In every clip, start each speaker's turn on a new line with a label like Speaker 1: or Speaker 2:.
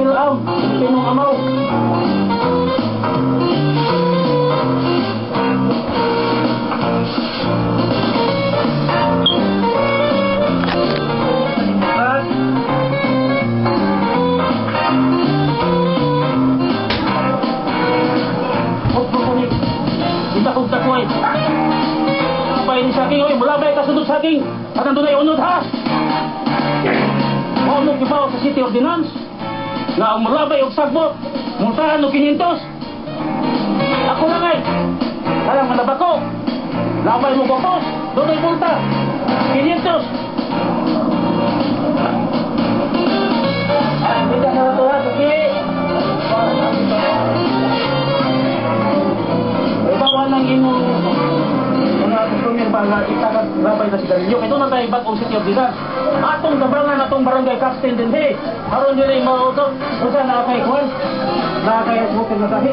Speaker 1: Pilam, Pinong Amaw. Saking, at nandun ay unod ha. Unod kibaw sa City Ordinance na ang mulabay og sagbot, multahan og 500. Ako lang ay, alam manabako, labay mo gopos, doon ay multa, 500. Ay, hindi ka na ito ha, sige. Ibawa ng imong mga customer ba nga itakat labay na sigarilyo. Ito na tayo bagong City Ordinance. Atong tabangan atong barangay captain din hey. Aron dili mauto. Unsa na kay kuan? Na kay smoker na tahi.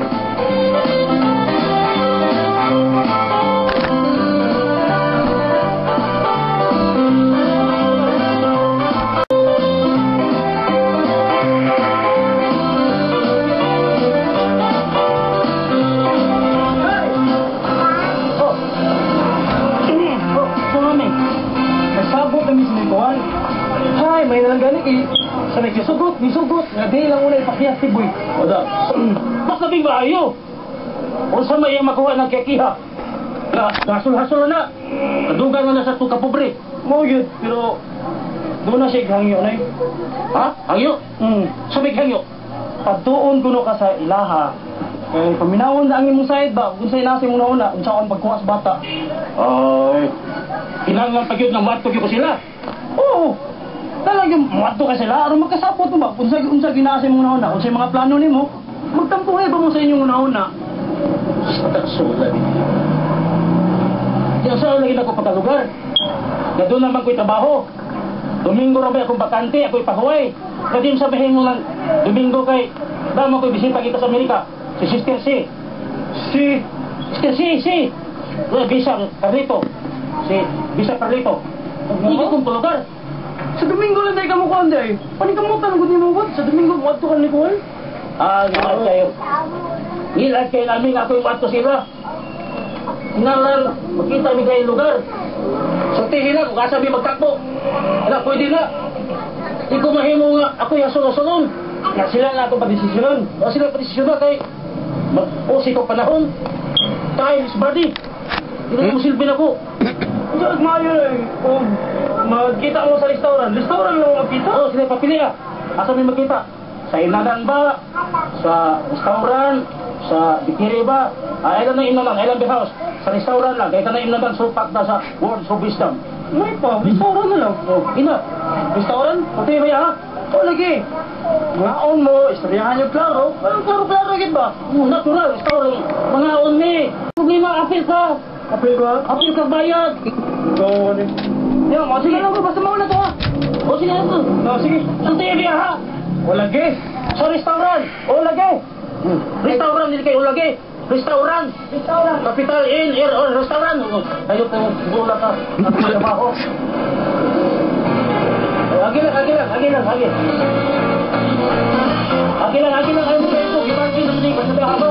Speaker 2: Hay, may nalang gani kay sa nagsusugot, nisugot, nga di lang una ipakiyas si Boy.
Speaker 1: Oda. Mas labing maayo. Unsa may iyang makuha ng kekiha? Nga gasol-hasol na. Kadugan na sa tuka pobre.
Speaker 2: Mao gyud, pero doon na siya hangyo nay.
Speaker 1: Ha? Hangyo? Sa may hangyo.
Speaker 2: Pagtuon kuno ka sa ilaha. Kay paminawon na ang imong side ba, kung sa ilasa imong nauna, unsa kon pagkuha sa bata.
Speaker 1: Ay. Kinahanglan pa gyud nga moadto gyud ko sila.
Speaker 2: Oo. Talagang muadto ka sila aron magkasabot mo ba unsa unsa ginaasa imong nauna, unsa mga plano nimo, magtampuhay ba mo sa inyong nauna?
Speaker 1: Sa ni. Diyan sa lagi na ko pagkalugar. Na doon naman ko'y trabaho. Domingo ra ba akong bakante, ako'y pahuway. Kadim sabihin mo lang, Domingo kay damo ko'y bisita kita sa Amerika. Si Sister C.
Speaker 2: Si
Speaker 1: Sister C, C. Bisa Carlito. Si Bisa Carlito. Hindi kong lugar.
Speaker 2: Sa Domingo lang tayo kamukuhan day. Panikamutan gud nimo gud sa Domingo muadto ka ni Kuan.
Speaker 1: Ah, ngilad kayo. Ngilad kayo namin ako'y muadto sila. Ngalan, magkita mi kayo lugar. Sultihin lang kung asa mi magtakbo. Ala, pwede na. Di ko mahimo nga ako'y hasul-hasulon.
Speaker 2: Na sila na atong padesisyonon.
Speaker 1: O sila padesisyonon kay mag-usi ko panahon. Time is body. Hindi ko silbi na ko.
Speaker 2: Unsa maayo eh. Kung magkita mo sa restaurant, restaurant lang magkita.
Speaker 1: Oo, sila papili ah. Asa may magkita? Sa inadan ba? Sa restaurant? Sa bikiri ba? Ah, ilan na inadan? Ilan ba house? Sa restaurant lang. Kaya ka na inadan, supak na sa Words of Wisdom.
Speaker 2: May pa, restaurant na lang.
Speaker 1: Oh, ina.
Speaker 2: Restaurant?
Speaker 1: Pati ba ha?
Speaker 2: O lagi. Ngaon mo, istoryahan niyo klaro. Parang klaro-klaro gid ba?
Speaker 1: Oh, natural, restaurant. Mga on ni. Problema, apil ka.
Speaker 2: Apil ka?
Speaker 1: Apil ka bayad.
Speaker 2: Go, ano? Yo, mo sige lang ko basta mauna to ha.
Speaker 1: O sige lang.
Speaker 2: No, sige.
Speaker 1: Sultihin niya ha.
Speaker 2: O lagi.
Speaker 1: Sa restaurant.
Speaker 2: O lagi.
Speaker 1: Restaurant dili kay ulagi. Restaurant.
Speaker 2: Restaurant.
Speaker 1: Capital Inn, Air or restaurant. Ayo po gula ka. At trabaho. Agi lang, agi lang, agi lang, agi. Agi lang, agi lang ayo mo ito. Gibarkin naman ni basta ako.